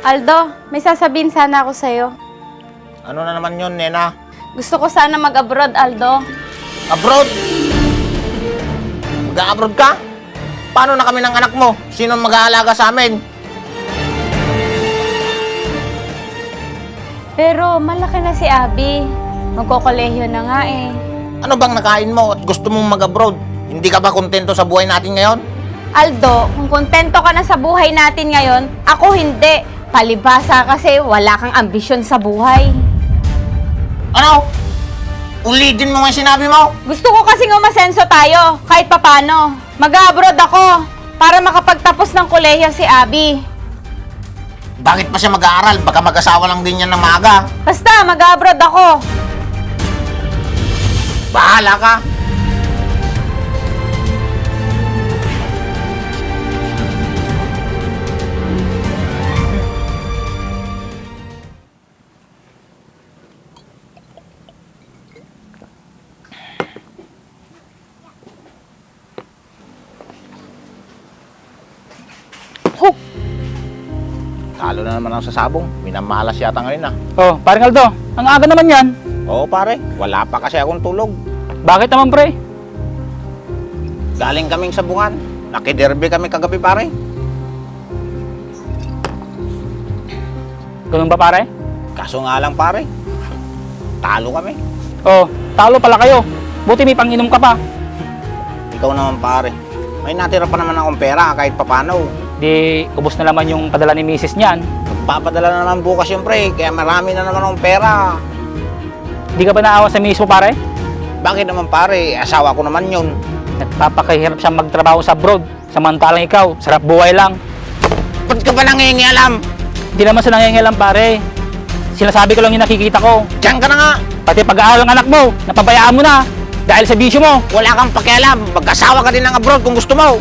Aldo, may sasabihin sana ako sa'yo. Ano na naman yun, Nena? Gusto ko sana mag-abroad, Aldo. Abroad? Mag-abroad ka? Paano na kami ng anak mo? Sino mag-aalaga sa amin? Pero malaki na si Abby. Magkokolehiyo na nga eh. Ano bang nakain mo at gusto mong mag-abroad? Hindi ka ba kontento sa buhay natin ngayon? Aldo, kung kontento ka na sa buhay natin ngayon, ako hindi. Palibhasa kasi wala kang ambisyon sa buhay. Ano? Ulitin mo nga sinabi mo? Gusto ko kasing umasenso tayo, kahit papano. Mag-abroad ako para makapagtapos ng kolehiyo si Abby. Bakit pa siya mag-aaral? Baka mag-asawa lang din yan ng maaga. Basta, mag-abroad ako. Bahala ka. Hook! Talo na naman ako sa sabong. Minamalas yata ngayon ah. Oh, paring Aldo, ang aga naman yan. Oo pare, wala pa kasi akong tulog. Bakit naman pre? Galing kaming sabungan. Nakiderby kami kagabi pare. Ganun ba pare? Kaso nga lang pare, talo kami. Oh, talo pala kayo. Buti may panginom ka pa. Ikaw naman pare, may natira pa naman akong pera kahit papano. Di, ubos na naman yung padala ni misis niyan. Magpapadala na naman bukas yung pre, kaya marami na naman akong pera. Di ka ba naawa sa misis mo pare? Bakit naman pare, asawa ko naman yun. Nagpapakahirap siyang magtrabaho sa abroad. Samantalang ikaw, sarap buhay lang. Ba't ka ba nangingialam? Hindi naman sa nangingialam pare. Sinasabi ko lang yung nakikita ko. Diyan ka na nga. Pati pag-aaral ng anak mo, napabayaan mo na. Dahil sa bisyo mo. Wala kang pakialam, mag-asawa ka din ng abroad kung gusto mo.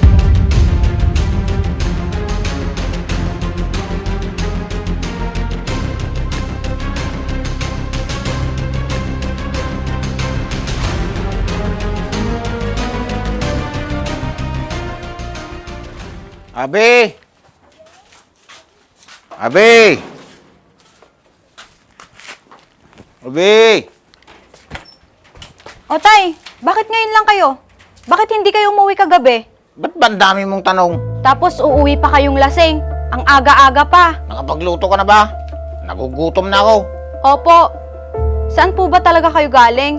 Abi! Abi! Abi! O tay, bakit ngayon lang kayo? Bakit hindi kayo umuwi kagabi? Ba't ba ang dami mong tanong? Tapos uuwi pa kayong lasing. Ang aga-aga pa. Nakapagluto ka na ba? Nagugutom na ako. Opo. Saan po ba talaga kayo galing?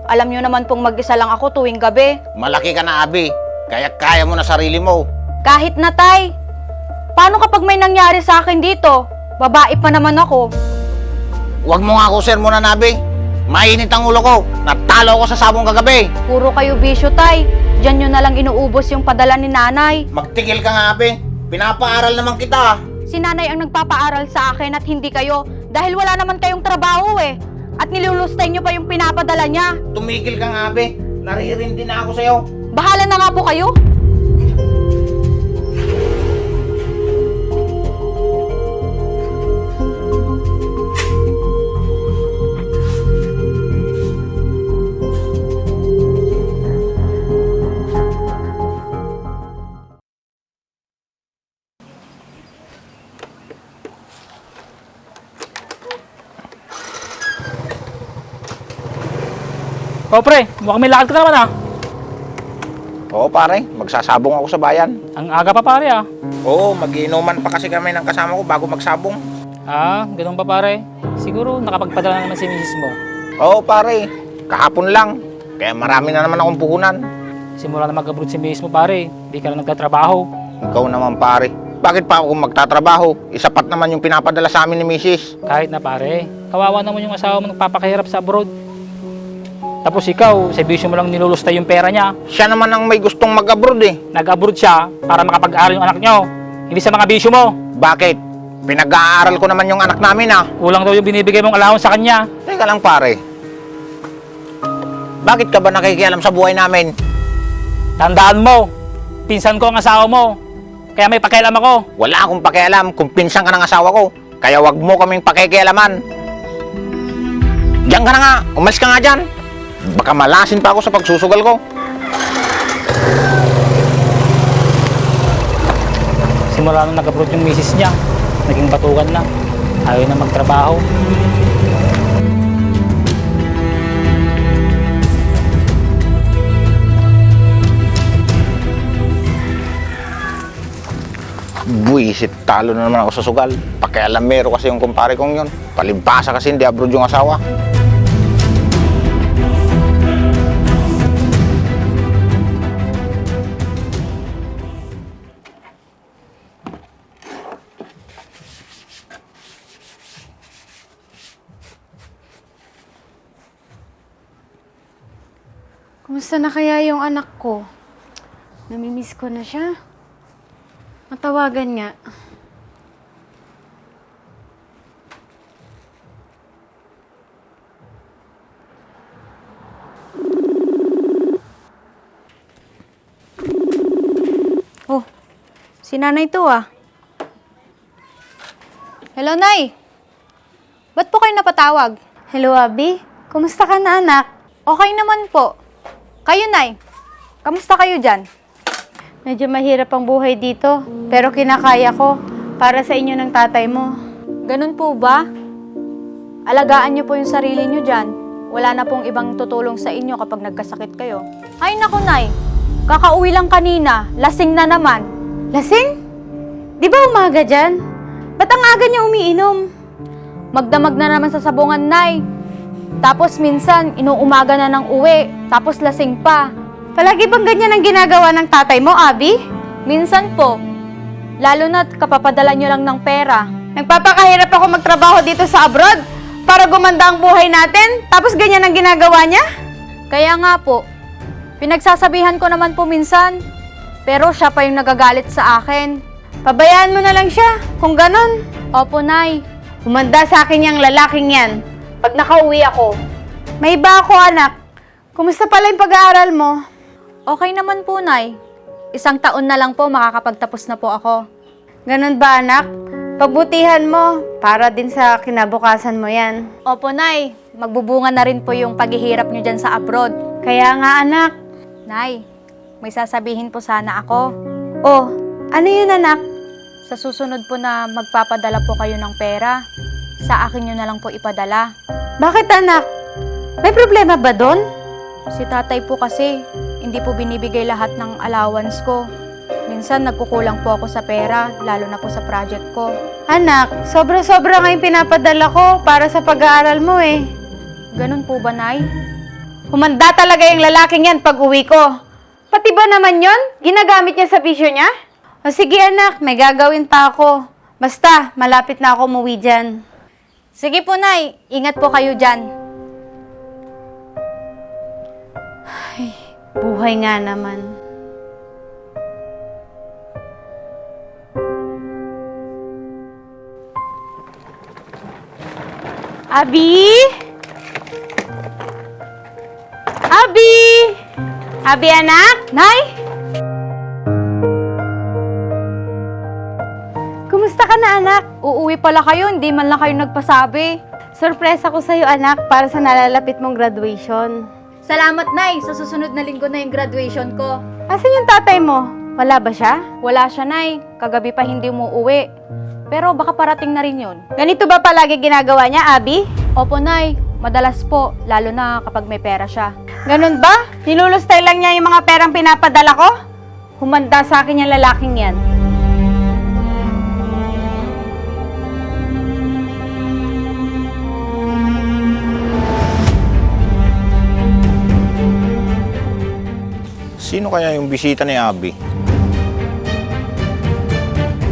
Alam nyo naman pong mag-isa lang ako tuwing gabi. Malaki ka na, Abi. Kaya kaya mo na sarili mo. Kahit na tay. Paano kapag may nangyari sa akin dito? Babae pa naman ako. Huwag mo nga ako sermonan, Abi. Mainit ang ulo ko. Natalo ako sa sabong kagabi. Puro kayo bisyo tay. Diyan nyo na lang inuubos yung padala ni nanay. Magtigil ka nga, Abi. Pinapaaral naman kita. Si nanay ang nagpapaaral sa akin at hindi kayo. Dahil wala naman kayong trabaho eh. At nilulustay nyo pa yung pinapadala niya. Tumigil ka nga, Abi. Naririndi na ako sa'yo. Bahala na nga po kayo. Oh pre, mukhang may lakad ka naman ah. Oo, pare. Magsasabong ako sa bayan. Ang aga pa pare ah. Oo, mag-iinuman pa kasi kami ng kasama ko bago magsabong. Ah, ganun pa pare. Siguro nakapagpadala na naman si misis mo. Oo, pare. Kahapon lang. Kaya marami na naman akong puhunan. Simula na mag-abroad si misis mo pare. Di ka na nagtatrabaho. Ikaw naman, pare. Bakit pa ako magtatrabaho? Isapat naman yung pinapadala sa amin ni misis. Kahit na pare, kawawa naman yung asawa mo nagpapakahirap sa abroad. Tapos ikaw, sa bisyo mo lang nilulustay yung pera niya. Siya naman ang may gustong mag-abroad eh. Nag-abroad siya para makapag-aral yung anak nyo. Hindi sa mga bisyo mo. Bakit? Pinag-aaral ko naman yung anak namin ah. Kulang daw yung binibigay mong allowance sa kanya. Teka lang, pare. Bakit ka ba nakikialam sa buhay namin? Tandaan mo, pinsan ko ang asawa mo. Kaya may pakialam ako. Wala akong pakialam kung pinsan ka ng asawa ko. Kaya wag mo kaming pakikialaman. Diyan ka na nga. Umalis ka nga dyan. Baka malasin pa ako sa pagsusugal ko. Simula nung nag-abroad yung misis niya, naging batugan na. Ayaw na magtrabaho. Buisit, talo na naman ako sa sugal. Pakialamero kasi yung kumpare kong yun. Palibasa kasi hindi abroad yung asawa. Kumusta na kaya yung anak ko? Namimiss ko na siya. Matawagan nga. Oh, si nanay to ah. Hello, Nay. Ba't po kayo napatawag? Hello, Abi. Kumusta ka na, anak? Okay naman po. Kayo, Nay. Kamusta kayo dyan? Medyo mahirap ang buhay dito, pero kinakaya ko para sa inyo ng tatay mo. Ganun po ba? Alagaan niyo po yung sarili niyo dyan. Wala na pong ibang tutulong sa inyo kapag nagkasakit kayo. Ay, naku, Nay. Kakauwi lang kanina. Lasing na naman. Lasing? Di ba umaga dyan? Ba't ang aga niya umiinom? Magdamag na naman sa sabungan, Nay. Tapos minsan, inuumaga na ng uwi. Tapos lasing pa. Palagi bang ganyan ang ginagawa ng tatay mo, Abi? Minsan po. Lalo na't kapapadala niyo lang ng pera. Nagpapakahirap ako magtrabaho dito sa abroad para gumanda ang buhay natin, tapos ganyan ang ginagawa niya? Kaya nga po, pinagsasabihan ko naman po minsan. Pero siya pa yung nagagalit sa akin. Pabayaan mo na lang siya, kung ganon. Opo, Nay. Humanda sa akin yung lalaking yan. Pag nakauwi ako. May iba ako, anak. Kumusta pala yung pag-aaral mo? Okay naman po, Nay. 1 taon na lang po makakapagtapos na po ako. Ganon ba, anak? Pagbutihan mo, para din sa kinabukasan mo yan. Opo, Nay. Magbubunga na rin po yung paghihirap nyo dyan sa abroad. Kaya nga, anak. Nay, may sasabihin po sana ako. Oh, ano yun, anak? Sa susunod po na magpapadala po kayo ng pera, sa akin nyo na lang po ipadala. Bakit, anak? May problema ba doon? Si tatay po kasi, hindi po binibigay lahat ng allowance ko. Minsan nagkukulang po ako sa pera, lalo na po sa project ko. Anak, sobra-sobra nga yung pinapadala ko para sa pag-aaral mo eh. Ganun po ba, Nay? Humanda talaga yung lalaking yan pag uwi ko. Pati ba naman yon? Ginagamit niya sa bisyo niya? O sige anak, may gagawin pa ako. Basta, malapit na ako umuwi dyan. Sige po, Nay. Ingat po kayo dyan. Buhay nga naman. Abi? Abi? Abi anak? Nay? Kumusta ka na anak? Uuwi pala kayo, hindi man lang kayo nagpasabi. Sorpresa ko sa'yo anak para sa nalalapit mong graduation. Salamat, Nay. Sa susunod na linggo na yung graduation ko. Asan yung tatay mo? Wala ba siya? Wala siya, Nay. Kagabi pa hindi umuuwi. Pero baka parating na rin yun. Ganito ba palagi ginagawa niya, Abi? Opo, Nay. Madalas po, lalo na kapag may pera siya. Ganun ba? Nilulustay lang niya yung mga perang pinapadala ko? Humanda sa akin yung lalaking yan. Sino kaya yung bisita ni Abi?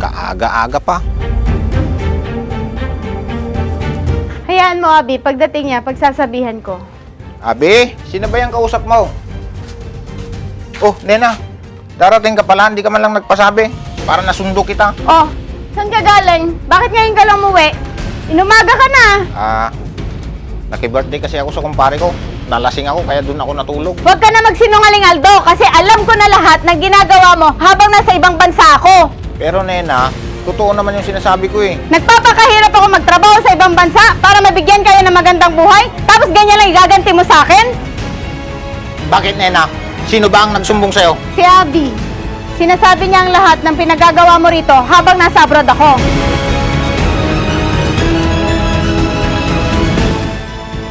Kaaga-aga pa. Hayaan mo, Abi. Pagdating niya, pagsasabihan ko. Abi, sino ba yung kausap mo? Oh, Nena. Darating ka pala, hindi ka man lang nagpasabi. Para nasundo kita. Oh, saan ka galing? Bakit ngayon ka lang umuwi? Inumaga ka na. Naki-birthday kasi ako sa kumpare ko. Nalasing ako, kaya doon ako natulog. Huwag ka na magsinungaling, Aldo, kasi alam ko na lahat ng ginagawa mo habang nasa ibang bansa ako. Pero Nena, totoo naman yung sinasabi ko eh. Nagpapakahirap ako magtrabaho sa ibang bansa para mabigyan kayo ng magandang buhay, tapos ganyan lang igaganti mo sa akin? Bakit Nena? Sino ba ang nagsumbong sa'yo? Si Abi. Sinasabi niya ang lahat ng pinagagawa mo rito habang nasa abroad ako.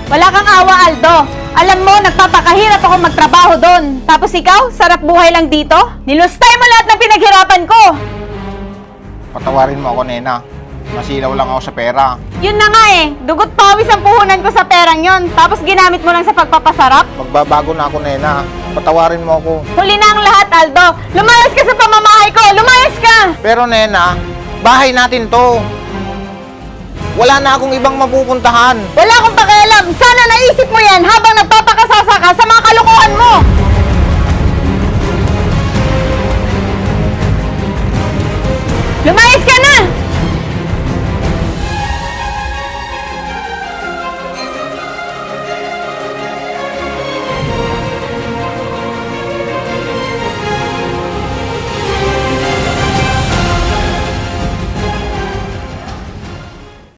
Wala kang awa, Aldo. Alam mo, nagpapakahirap ako magtrabaho doon. Tapos ikaw, sarap buhay lang dito? Nilustay mo lahat ng pinaghirapan ko. Patawarin mo ako, Nena. Masilaw lang ako sa pera. Yun na nga eh, dugot pawis ang puhunan ko sa perang yon. Tapos ginamit mo lang sa pagpapasarap? Magbabago na ako, Nena. Patawarin mo ako. Huli na ang lahat, Aldo. Lumayas ka sa pamamahay ko! Lumayas ka! Pero, Nena, bahay natin to. Wala na akong ibang mapupuntahan. Wala akong pakialam. Sana naisip mo yan habang nagpapakasasa ka sa mga kalokohan mo.